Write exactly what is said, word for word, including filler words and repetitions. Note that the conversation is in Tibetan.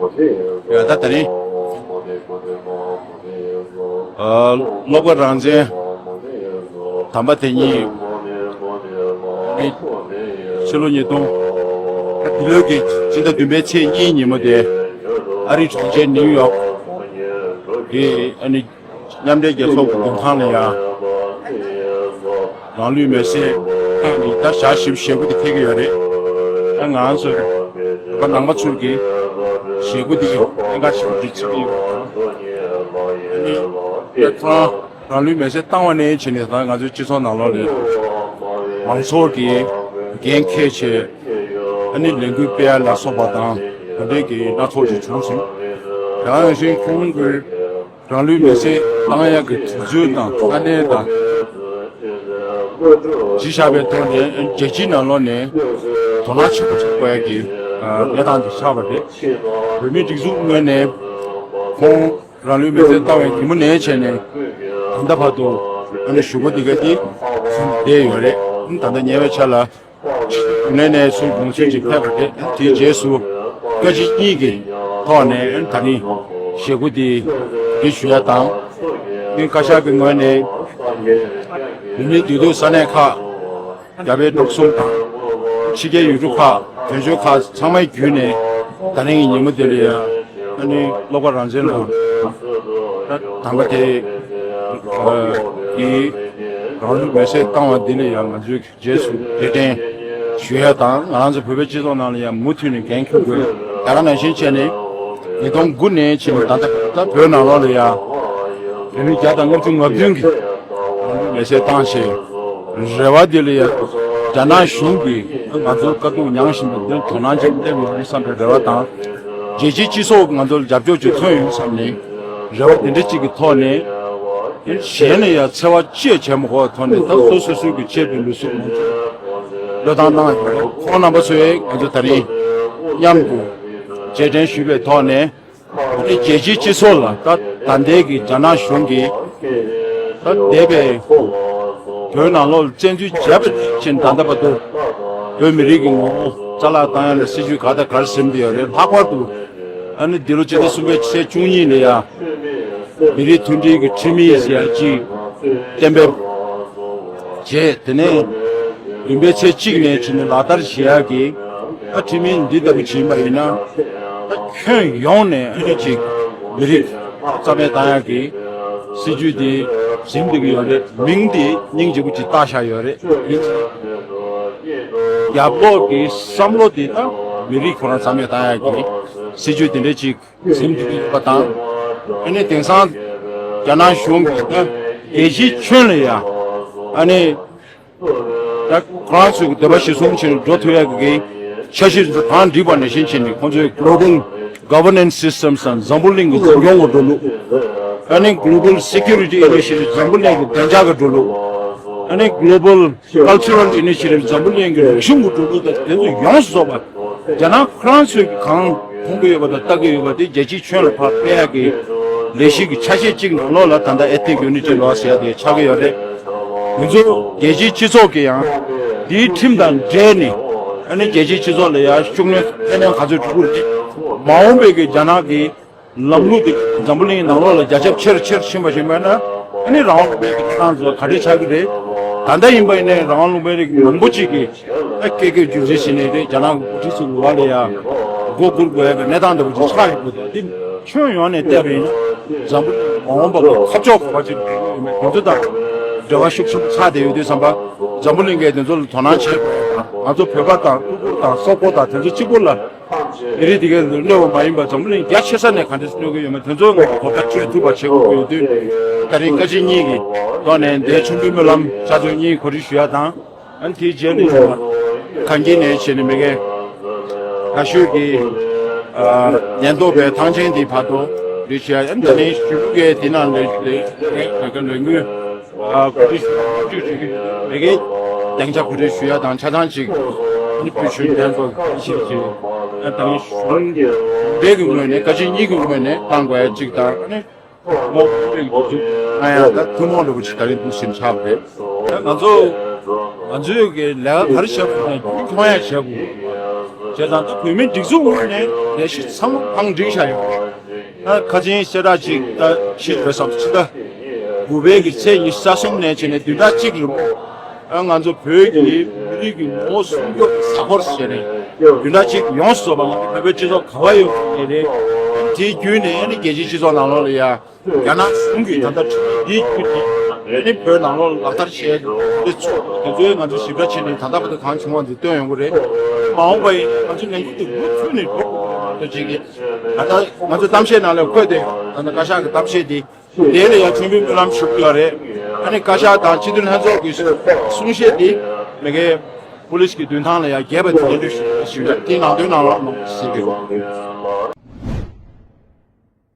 ཡ་ད་ད་རིང་ཨ་སློབ་དཔོན་རང་བཙན་དམ་པ་དེ་ཉིད་ནི་ཕྱི་ལོ་ཉིས་སྟོང་འདི་ལོའི་གི་སྤྱི་ཟླ་བདུན་པའི་ཚེས་གཉིས་ཉིན་མོ་དེ་ཨ་རིའི་གྲོང་ཁྱེར་ནིའུ་ཡོག་གི་ཨ་ནི་མཉམ་འབྲེལ་རྒྱལ་ཚོགས་ཀྱི་མདུན་ཁང་ལ་ཡ། རང་ལུས་མེར་སྲེག་བཏང་ནས་ད་ཞག་བཞི་བཅུ་ཞེ་དགུ་དེ་འཁེལ་གྱི་ཡོད་རེད། ད་ང་ཚོ་བོད་པ་ནང་པ་ཚོ་གིས་ཞེ་དགུ་དེ་གནད་འགག་ཆེན་པོ་ཞིག་བརྩི་གི་ཡོད་རེད། ཨ་ནི་ད་ཐེངས་རང་ལུས་མེར་སྲེག་བཏང་བ་ནས་བྱས་ནས་ད་ང་ཚོའི་སྤྱི་ཚོགས་ནང་ལོགས་ལ་མང་ཚོགས་ཀྱིས་འགན་འཁྱེར་བྱས་ཨ་ནི་ལས་འགུལ་སྤེལ་ཡ་ལ་སོགས་པ་དང་དེ་འདྲའི་གི་སྣ་ཚོགས་ཤིག་བྱུང་སོང་། དེ་ནང་བཞིན་ཁོང་གིས། རང་ལུས་མེར་སྲེག་བཏང་ཡག་གི་དུས་ཚོད་དང་དཀའ་གནད་དང་གཞི་བཞག་པའི་ཐོག་ནས་རྒྱལ་སྤྱིའི་ནང་ལོགས་ནས་དོ་སྣང་ཆེན་པོ་བྱེད་དགོས་ཡག་གི་གནས་སྟངས་དེ་ཆགས་པ་རེད། བོད་མིའི་སྒྲིག་འཛུགས་ངོས་ནས་ཁོང་རང་ལུས་མེར་སྲེག་བཏང་བའི་ཉིན་མོ་ནས་བྱས་ནས་ད་ལྟ་བར་དུ་ཨ་ནི་ཞུ་སྒོ་འདི་ག་དེ་བསྡད་ཡོད་རེད། ད་ལྟ་ཉེ་བའི་ཆར་ལ། ནས་ནས་སུ་གོང་ཚུལ་ཅིག་ཕེབས་པ་རེད། དེའི་རྗེས་སུ་བཀའ་སྤྱི་གཉིས་ཀྱི་ཐོག་ནས་ད་ནི་ཞེ་དགུ་དེ་འདི་ཞུ་ཡ་དང་། ཨ་ནི་བཀའ་ཤག་གི་ངོས་ནས་བོད་མིའི་འདུས་སྡོད་ས་གནས་ཁག་རྒྱ་བལ་འབྲུག་གསུམ་དང་ཕྱི་རྒྱལ་ཡུལ་གྲུ་ཁག་དོན་གཅོད་ཁག་ཚང་མ་བརྒྱུད་ནས་ད་རིང་གི་ཉིན་མོ་དེ་ལ་ཡང་ཨ་ནི་བློ་དགའ་རང་བཙན་ལགས་ད་དམ་པ་དེ་གི་རང་ལུས་མེར་སྲེག་བཏང་བ་འདི་ལ་ཡང་ང་ཚོའི་རྗེས་སུ་གདན་འདྲེན་ཞུ་ཡ་དང་། ང་རང་ཚོ་བོད་པའི་སྤྱི་ཚོགས་ནང་ལ་ཡང་མུ་མཐུད་ནས་འགན་འཁུར་དགོས། ད་ག་ནང་བཞིན་བྱས་ནས་ཉིས་སྟོང་དགུ་ནས་ཕྱིན་ནས་ད་ལྟ་ད་བོད་ནང་ལོགས་ལ་ཡང་བོད་མི་བརྒྱ་དང་ལྔ་བཅུ་ང་བདུན་གྱིས་མེར་སྲེག་བཏང་བྱས། རེ་བ་འདི་ལ་ཡང་རྒྱ་ནག་གཞུང་གིས་ང་ཚོར་དཀའ་སྡུག་མྱངས་བཞིན་པ་འདིར་དོ་སྣང་ཅིག་སླེབས་ཡོང་བསམ་པའི་རེ་བ་དང་། རྒྱལ་སྤྱིའི་སྤྱི་ཚོགས་ང་ཚོར་རྒྱབ་སྐྱོར་ཅིག་ཐོན་ཡོང་བསམ་ནས་རེ་བ་འདི་འདྲ་ཅིག་གི་ཐོག་ནས། གཞན་ལ་ཡང་འཚེ་བ་ཅི་ཡང་བྱེད་མ་དགོས་པའི་ཐོག་ནས་ད་སོ་སོ་སོའི་གི་ཆེད་དུ་ལུས་སྲོག་མང་ཚོགས་བློས་བཏང་གནང་ཡོད་རེད། ཁོང་རྣམ་པ་ཚོས་ང་ཚོ་ད་རིང་མཉམ་དུ་རྗེས་དྲན་ཞུས་པའི་ཐོག་ནས་རྒྱལ་སྤྱིའི་སྤྱི་ཚོགས་ལ་ད་ད་ལྟའི་གི་རྒྱ་ནག་གཞུང་གིས་ད་འདས་པའི་བོད་ནང་ལོགས་བཙན་འཛུལ་བྱས་པ་ནས་བྱས་ད་ལྟ་བར་དུ་བོད་མི་རིགས་ཀྱི་ངོ་བོ་རྩ་བརླག་བཏང་ཡ་ལ་སྲིད་ཇུས་ག་དང་ག་རེ་ཟིན་བསྡད་ཡོད་རེད། ལྷག་པར་དུ་ཨ་ནི་འདི་ལོ་སྤྱི་ཟླ་གསུམ་པའི་ཚེས་བཅུ་གཉིས་ལ་ཡ། མི་རིགས་མཐུན་སྒྲིལ་གྱི་ཁྲིམས་ཡིག་ཟེར་ཡ་གཅིག་གཏན་འབེབས་བྱས། དེ་ནས་བདུན་པའི་ཚེས་གཅིག་ནས་བྱས་ནས་ལག་བསྟར་བྱེད་ཡག་གི་ད་ཁྲིམས་ཡིག་འདི་ལྟ་བུ་བྱིན་པ་ཡིན་ན། ད་ཁྱོན་ཡོངས་ནས་ཨ་ནི་གཅིག་མི་རིགས་རྩ་མེད་བཏང་ཡག་གི་སྲིད་ཇུས་འདི་ཟིན་བསྡད་ཀྱི་ཡོད་རེད། མིང་འདི་སྙིང་རྗེ་པོ་ཅིག་བཏགས་བཞག་ཡོད་རེད། ཡིན་ཙང་རྒྱབ་ལོགས་ཀྱི་བསམ་བློ་འདི་ད་མི་རིགས་ཁོ་རང་རྩ་མེད་བཏང་ཡག་གི་སྲིད་ཇུས་འདི་འདྲ་ཅིག་ཟིན་ཐུབ་ཀྱི་ཡོད་པ་དང་། ཨ་ནི་དེང་སང་རྒྱ་ནག་གཞུང་གིས་ད་རྒྱལ་སྤྱིའི་ཁྱོན་ལ་ཡང་ཨ་ནི་ད་ཁོ་རང་ཚོའི་འདོད་པ་གཞིར་བཟུང་བྱས་ནས་འགྲོ་ཐུབ་ཡག་གི་འཆར་གཞི་དང་འགྲིག་པ་ནང་བཞིན་བྱས་ནས་ཁོང་ཚོའི་Global Governance Systems དང་འཛམ་བུ་གླིང་གི་འཛིན་སྐྱོང་གི་འགྲོ་ལུགས། ཨ་ནི་Global Security Initiative འཛམ་བུ་གླིང་གི་བདེ་འཇགས་ཀྱི་འགྲོ་ལུགས། ཨ་ནི་Global Cultural Initiative འཛམ་བུ་གླིང་གི་རིག་གཞུང་གི་འགྲོ་ལུགས་དང་དེ་ཚོ་ཡོངས་སུ་རྫོགས་པ་རྒྱ་ནག་ཁོ་རང་ཚོས་གང་མཐོང་གི་ཡོད་པ་དང་ལྟ་གི་ཡོད་པ་དེ་རྒྱལ་སྤྱིའི་ཁྱོན་ལ་ཕར་སྤེལ་ཡག་གི་ལས་གཞི་གི་ཆ་ཤས་གཅིག་ནང་ལོགས་ལ་ད་ལྟ་Ethnic Unity Law ཟེར་ཡག་དེ་ཆགས་ཀྱི་ཡོད་རེད། ང་ཚོ་རྒྱལ་སྤྱིའི་སྤྱི་ཚོགས་ཀྱིས་ཡང་འདིའི་ཁྲིམས་དང་འབྲེལ་ནས་ཨ་ནི་རྒྱལ་སྤྱིའི་སྤྱི་ཚོགས་ལ་ཡང་ཤུགས་སྣོན་ཏན་ཏན་ག་ཚོད་སྤྲོད་དགོས་རེད། མ་འོངས་པའི་གི་རྒྱ་ནག་གི་ལམ་ལུགས་དེ་འཛམ་བུ་གླིང་ནང་ལོགས་ལ་རྒྱ་ཁྱབ་ཆེ་རུ་ཆེ་རུ་ཕྱིན་པ་ཞིག་མེད་ན། ཨ་ནི་རང་དབང་ལུང་པའི་གི་གནས་སྟངས་ཚོ་ག་འདྲས་ཆགས་ཀྱི་རེད། ད་ལྟ་ཡིན་པ་ཡིན་ནའི་རང་དབང་ལུང་པའི་རིགས་མང་པོ་ཅིག་གིས་ཨ་སྐད་སྐད་བསྒྱུར་བཅོས་བྱས་ནས་རེད། རྒྱ་ནག་གི་འགོ་ཁྲིད་ཚོའི་འོག་ལ་ཡ་མགོ་སྒུར་དགོས་ཡ་གི་གནས་སྟངས་འདྲ་པོ་ཅིག་ཆགས་ཡོང་གི་འདུག་དེ་ཁྱོན་ཡོངས་ནས་བལྟས་པ་ཡིན་ན་འཛམ་བུ་གླིང་མ་འོངས་པ་ལ་ཁ་ཕྱོགས་ག་པར་ཅིག་འགྲོ་གི་ཡོད་མེད་དེ་ཚོ་དང་འབྲེལ་བ་ཤུགས་ཆེན་པོ་ཆགས་བསྡད་ཡོད་དུས་ཙམ་པ། འཛམ་བུ་གླིང་གིས་དེ་ཚོ་ལ་དོ་སྣང་བྱེད་དགོས་ཡ་དང་། ང་ཚོ་བོད་པ་དང་ཀྲུང་གོ་དང་སོག་པོ་དང་དེ་ཚོ་གཅིག་པུ་ལ། མི་རིགས་དེ་གའི་གནོད་པ་མ་ཡིན་པ་འཛམ་བུ་གླིང་རྒྱ་ཆེ་ས་ནས་ག་འདྲས་གནོད་ཀྱི་ཡོད་མེད་དེ་ཚོ་ང་ཚོ་གོ་བརྡ་སྤྲོད་ཐུབ་པ་བྱེད་དགོས་ཀྱི་ཡོད་དུས། ད་རིང་བཀའ་སྤྱི་གཉིས་ཀྱི་ཐོག་ནས་འདས་ཆུང་དུས་སྨོན་ལམ་ཆ་ཚང་གཉིས་གོ་སྒྲིག་ཞུ་ཡ་དང་། ཨ་ནི་དེའི་རྗེས་ལ་གངས་སྐྱིད་ནས་བྱས་ནས་མི་རྒན་དགའ་ཤོས་ཀྱིས་ཉེན་རྟོག་པའི་ཐང་ཆེན་འདིའི་བར་དུ་འདི་བྱས། ཨ་ནི་ད་རིང་ཞུ་གི་དེ་ནང་ལས་ལས་ལས་ལས་འགུལ། ཨ་གོ་སྒྲིག་ཞུ་ཞུ་ཞུ་རེ་གི་སྡིངས་ཆ་གོ་སྒྲིག་ཞུ་ཡ་དང་ཆ་ཚང་ཅིག་ནི་བོད་གཞོན་ལྷན་ཚོགས་ཀྱི་ཞིག་ཅིག་ཨ་ད་ནི་གཞུང་འབྲེལ་གྱི་ངོས་ནས་བཀའ་སྤྱི་གཉིས་ཀྱི་ངོས་ནས་བཏང་དགོས་ཡ་ཅིག་དང་། ཨ་ནི་མོ་ང་ཡང་ད་ཐུན་མོང་ལ་བུ་ཅིག་ད་རིང་འདུག་ཟིན་ཆགས་པ་རེད། ད་ང་ཚོ་ང་ཚོའི་གི་ལས་ཀ་ག་རེ་བྱེད་དགོས་ན་རྒྱུན་འཁྱོངས་ཡ་བྱེད་དགོས། དེ་དང་ད་བོད་མིའི་སྒྲིག་འཛུགས་ངོས་ནས་ལས་གཞི་ཚང་མ་བང་སྒྲིག་བྱ་ཡོད། ད་ཁ་ཆེན་གསལ་བསྒྲགས་ཅིག་ད་ཕྱིར་བོད་སམ་ཕྱི་ཟླ་དགུ་པའི་གི་ཚེས་ཉི་ཤུ་རྩ་གསུམ་ནས་བྱས་ནས་བདུན་ཕྲག་གཅིག་རིང་ང་ཚོ་བོད་ཀྱི་མི་རིགས་ཀྱི་ངོ་བོ་སྲུང་སྐྱོབ་གཟའ་འཁོར་ཟེར་ནས་བདུན་ཕྲག་གཅིག་ཡོངས་སུ་རྫོགས་པ་ང་ཚོ་བོད་པའི་སྤྱི་ཚོགས་ག་བ་ཡོད་པ་ཡིན་རེད། དེའི་བརྒྱུད་ནས་ཨ་ནི་རྒྱལ་སྤྱིའི་སྤྱི་ཚོགས་ནང་ལོགས་ལ་ཡ། རྒྱ་ནག་གཞུང་གིས་ད་ལྟ་ཁྲིམས་འདིའི་བརྒྱུད་དེ་ནི་བོད་ནང་ལོགས་ལག་བསྟར་བྱས་ཏེ་ཚོ་དེ་ཚོའི་ང་ཚོས་ཞིབ་ཕྲ་བྱས་ནས་ད་ལྟ་བར་དུ་གང་བྱུང་བ་འདི་སྟོན་ཡོང་གི་རེད། མ་འོངས་པ་ཡིན་ང་ཚོའི་ལས་འགུལ་དེ་མུ་མཐུད་ནས་འགྲོ་དགོས་ཀྱི་རེད་ཅིག་གིས་ད་ལྟ་ང་ཚོ་གཏམ་བཤད་ནང་ལ་འཁོད་དེ་ད་ལྟ་བཀའ་ཤག་གི་གཏམ་བཤད་དེ་དེ་ལ་ཡང་མཐུན་པའི་སྨོན་ལམ་ཞུ་གི་ཡོད་རེད། ཨ་ནི་བཀའ་ཤག་དང་སྤྱི་འཐུས་ལྷན་ཚོགས་ཀྱི་གསུང་བཤད་དེ་མི་སྒེར་པུ་ལིས་ཀྱི་མདུན་ཐང་ལ་ཡང་རྒྱས་པ་དེ་སྙན་སྒྲོན་ཞུ་ཞུ་ཡ་དེ་ནང་དོན་ནང་ལ་མ་ཞུ་གི་ཡོད།